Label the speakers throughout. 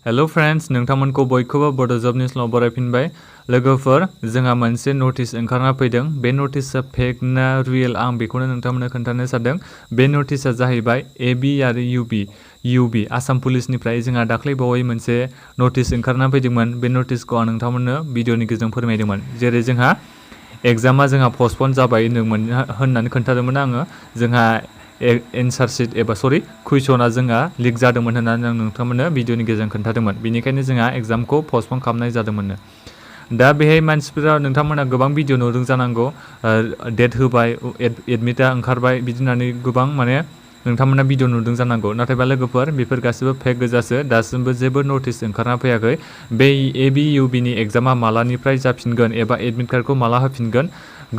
Speaker 1: Hello friends, नोंथांमोनखौ बयखौबो बड' जब निउसआव बरायफिनबाय। लोगोफोर, जोंहा मोनसे नटिस ओंखारना फैदों। बे नटिसआ फेक ना रियेल आं बेखौनो नोंथांमोननो खोन्थानो सानदों। बे नटिसआ जाहैबाय एबि आरो इउबि आसाम पुलिसनिफ्राय जोंहा दाख्लैबावै मोनसे नटिस ओंखारना फैदोंमोन। बे नटिसखौ आं नोंथांमोननो भिडिअनि गेजेरजों फोरमायदोंमोन। जेरै जोंहा एग्जामा पस्टपन जाबाय होननानै खोन्थादोंमोन आङो। जोंहा एन्सार शीट एबा कुइसना जोंहा लिक जादोंमोन होननानै आं नोंथांमोननो भिडिअनि गेजेरजों खोन्थादोंमोन। बेनिखायनो जोंहा एग्जामखौ पस्टपन खालामनाय जादोंमोन। दा बेहाय मानसिफोरा नोंथांमोना गोबां भिडिअ नुदों जानांगौ। डेट होबाय, एडमिटआ ओंखारबाय, बिदि होननानै गोबां नोंथांमोना भिडिअ नुदों जानांगौ। नाथायबा लोगोफोर, बेफोर गासिबो फेक गोजासो। दासिमबो जेबो नटिस ओंखारना फैयाखै। बे एबि इउबिनि एग्जामा मालानिफ्राय जाफिनगोन एबा एडमिट कार्डखौ माला होफिनगोन,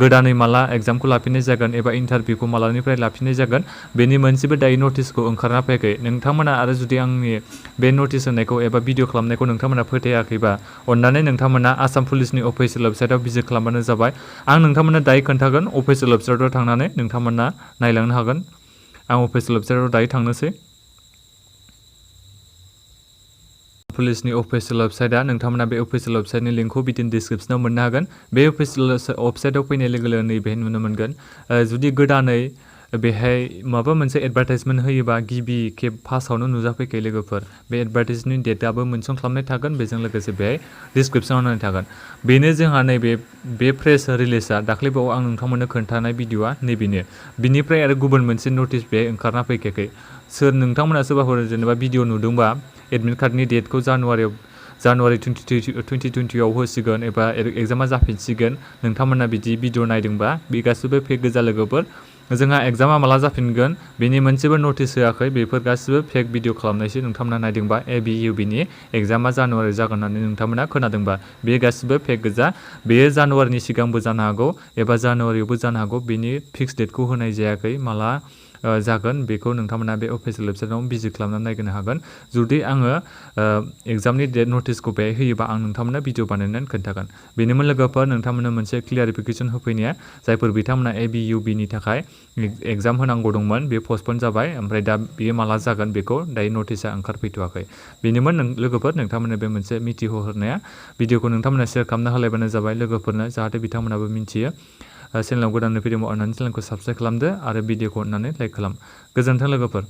Speaker 1: गोदानै माला एग्जामखौ लाफिननाय जागोन एबा इन्टारभिउखौ मालानिफ्राय लाफिननाय जागोन, बेनि मोनसेबो दायो नटिसखौ ओंखारना फैयाखै। नोंथांमोना आरो जुदि आंनि बे नटिस होनायखौ एबा भिडिअ खालामनायखौ नोंथांमोना फोथायाखैबा अन्नानै नोंथांमोना आसाम पुलिसनि अफिसियेल वेबसाइटआव भिजिट खालामबानो जाबाय। आं नोंथांमोननो दायो खोन्थागोन। अफिसियेल वेबसाइटआव थांनानै नोंथांमोना नायलांनो हागोन। आं अफिसियेल वेबसाइटआव दायो थांनोसै। पुलिसनि अफिसियेल वेबसाइटआ, नोंथांमोना बे अफिसियेल वेबसाइटनि लिंकखौ भिडिअ डिसक्रिप्शनाव मोननो हागोन। बे अफिसियेल वेबसाइटआव फैनाय लोगो लोगो नैबेहाय नुनो मोनगोन। जुदि गोदानै बेहाय माबा मोनसे एडभार्टाइजमेन्ट होयोबा गिबि खेब फार्स्टआवनो नुजाफैखायो लोगोफोर। बे एडभार्टाइजनि डेटआबो मेनसन खालामनाय थागोन। बेजों लोगोसे बेहाय डिसक्रिप्शनाव होनाय थागोन। बेनो जोंहा बे प्रेस रिलिजआ दाख्लैबाव आं नोंथांमोननो खोन्थानाय भिडिअआ नैबेनो। बिनिफ्राय आरो गुबुन मोनसे नटिस बेहाय ओंखारना फैखायाखै। नोंथांमोना सोरबाफोर जेनेबा भिडिअ नुदोंबा एडमिट कार्डनि डेटखौ जानुवारि 2020आव होसिगोन एबा एग्जामा जाफिनसिगोन, नोंथांमोना बिदि भिडिअ नायदोंबा बे गासिबो फेक गोजा लोगोफोर। जोंहा एग्जामा माला जाफिनगोन बेनि मोनसेबो नटिस होआखै। बेफोर गासिबो फेक भिडिअ खालामनायसो। नोंथांमोना नायदोंबा एबि इउबिनि एग्जामा जानुवारि जागोन होननानै नोंथांमोना खोनादोंबा बे गासिबो फेक गोजा। बेयो जानुवारिनि सिगांबो जानो हागौ एबा जानुवारियावबो जानो हागौ। बेनि फिक्स डेटखौ होनाय जायाखै। माला जागोन बेखौ नोंथांमोना बे अफिसियेल वेबसाइटआव भिजिट खालामनानै नायनो हागोन। जुदि आङो एग्जामनि डेट नटिसखौ बेहाय होयोबा आं नोंथांमोननो भिडिअ बानायनानै खोन्थागोन। बेनोमोन लोगोफोर, नोंथांमोननो मोनसे क्लियारिफिकेसन होफैनाया। जायफोर बिथांमोना एबि इउबिनि थाखाय एग्जाम होनांगौ दंमोन, बे पस्टपन जाबाय। ओमफ्राय दा बेयो माला जागोन बेखौ दायो नटिसआ ओंखारफैथ'वाखै। बेनोमोन लोगोफोर, नोंथांमोननो बे मोनसे मिथिहोहरनाया। भिडिअखौ नोंथांमोना शेयार खालामना होलायबानो जाबाय लोगोफोरनो, जाहाथे बिथांमोनाबो मिन्थियो। चेनेलाव गोदान फैदोंबा अन्नानै चेनेलखौ साबस्क्राइब खालामदो आरो भिडिअखौ अन्नानै लाइक खालाम। गोजोन्थों लोगोफोर।